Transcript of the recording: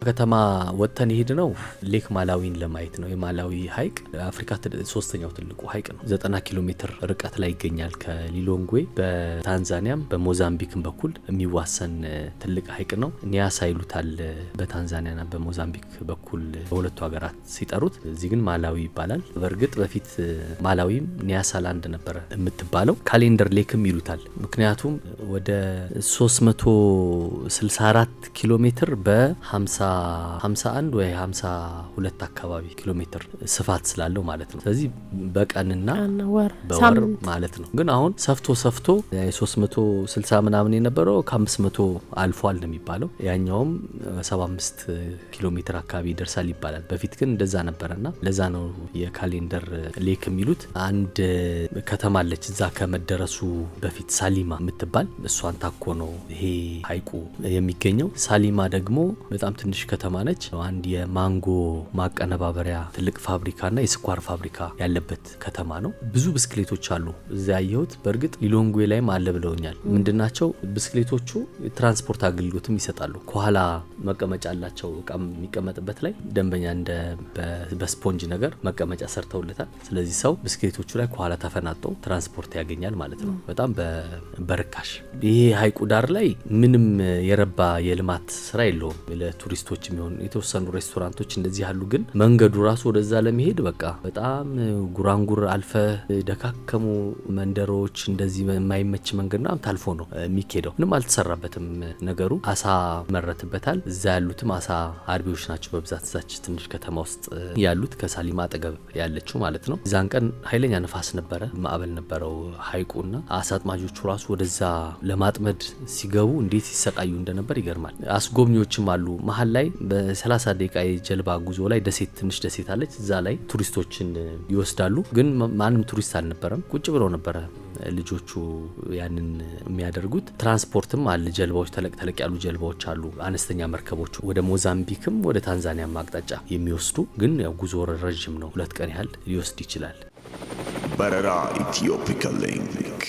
ከተማ ወጥተን የሄድነው Lake ማላዊን ለማየት ነው። የማላዊ ሀይቅ አፍሪካ ሶስተኛው ትልቁ ሀይቅ ነው። 90 ኪሎ ሜትር ርቀት ላይ ይገኛል ከሊሎንግዌ። በታንዛኒያም በሞዛምቢክም በኩል የሚዋሰን ትልቅ ሀይቅ ነው። ኒያሳ ይሉታል በታንዛኒያና በሞዛምቢክ በኩል በሁለቱ ሀገራት ሲጠሩት፣ እዚህ ግን ማላዊ ይባላል። በእርግጥ በፊት ማላዊም ኒያሳላንድ ነበረ የምትባለው። Calendar Lake ም ይሉታል። ምክንያቱም ወደ 364 ኪሎ ሜትር በ51 ወይ 52 አካባቢ ኪሎ ሜትር ስፋት ስላለው ማለት ነው። ስለዚህ በቀንና ወር በወር ሳምንት ማለት ነው። ግን አሁን ሰፍቶ ሰፍቶ 360 ምናምን የነበረው ከ500 አልፏል ነው የሚባለው። ያኛውም 75 ኪሎ ሜትር አካባቢ ይደርሳል ይባላል። በፊት ግን እንደዛ ነበረና ለዛ ነው የ Calendar Lake የሚሉት። አንድ ከተማ አለች እዛ ከመደረሱ በፊት፣ ሳሊማ የምትባል፣ እሷን ታኮ ነው ይሄ ሀይቁ የሚገኘው። ሳሊማ ደግሞ በጣም ትንሽ ከተማ ነች። አንድ የማንጎ ማቀነባበሪያ ትልቅ ፋብሪካና የስኳር ፋብሪካ ያለበት ከተማ ነው። ብዙ ብስክሌቶች አሉ እዚያ ያየሁት። በእርግጥ ሊሎንግዌ ላይም አለ ብለውኛል። ምንድናቸው ብስክሌቶቹ? ትራንስፖርት አገልግሎትም ይሰጣሉ። ከኋላ መቀመጫ አላቸው። እቃ የሚቀመጥበት ላይ ደንበኛ እንደ በስፖንጅ ነገር መቀመጫ ሰርተውለታል። ስለዚህ ሰው ብስክሌቶቹ ላይ ከኋላ ተፈናጦ ትራንስፖርት ያገኛል ማለት ነው፣ በጣም በርካሽ። ይሄ ሀይቁ ዳር ላይ ምንም የረባ የልማት ስራ የለውም። ለቱሪስቶች የሚሆን የተወሰኑ ሬስቶራንቶች እንደዚህ ያሉ፣ ግን መንገዱ ራሱ ወደዛ ለመሄድ በቃ በጣም ጉራንጉር አልፈ ደካከሙ መንደሮች እንደዚህ የማይመች መንገድ ምናምን ታልፎ ነው የሚኬደው። ምንም አልተሰራበትም ነገሩ። አሳ ይመረትበታል። እዛ ያሉትም አሳ አርቢዎች ናቸው በብዛት እዛች ትንሽ ከተማ ውስጥ ያሉት፣ ከሳሊማ አጠገብ ያለችው ማለት ነው። እዛን ቀን ኃይለኛ ንፋስ ነበረ፣ ማዕበል ነበረው ሀይቁና አሳ አጥማጆቹ ራሱ ወደዛ ለማጥመድ ሲገቡ እንዴት ሲሰቃዩ እንደነበር ይገርማል። አስጎብኚዎችም አሉ። መሀል ላይ በ30 ደቂቃ የጀልባ ጉዞ ላይ ደሴት፣ ትንሽ ደሴት አለች። እዛ ላይ ቱሪስቶችን ይወስዳሉ። ግን ማንም ቱሪስት አልነበረም። ቁጭ ብለው ነበረ ልጆቹ ያንን የሚያደርጉት። ትራንስፖርትም አለ። ጀልባዎች፣ ተለቅ ተለቅ ያሉ ጀልባዎች አሉ። አነስተኛ መርከቦች ወደ ሞዛምቢክም ወደ ታንዛኒያም አቅጣጫ የሚወስዱ፣ ግን ያው ጉዞ ረዥም ነው። 2 ቀን ያህል ሊወስድ ይችላል። በረራ ኢትዮፒካ ሊንክ።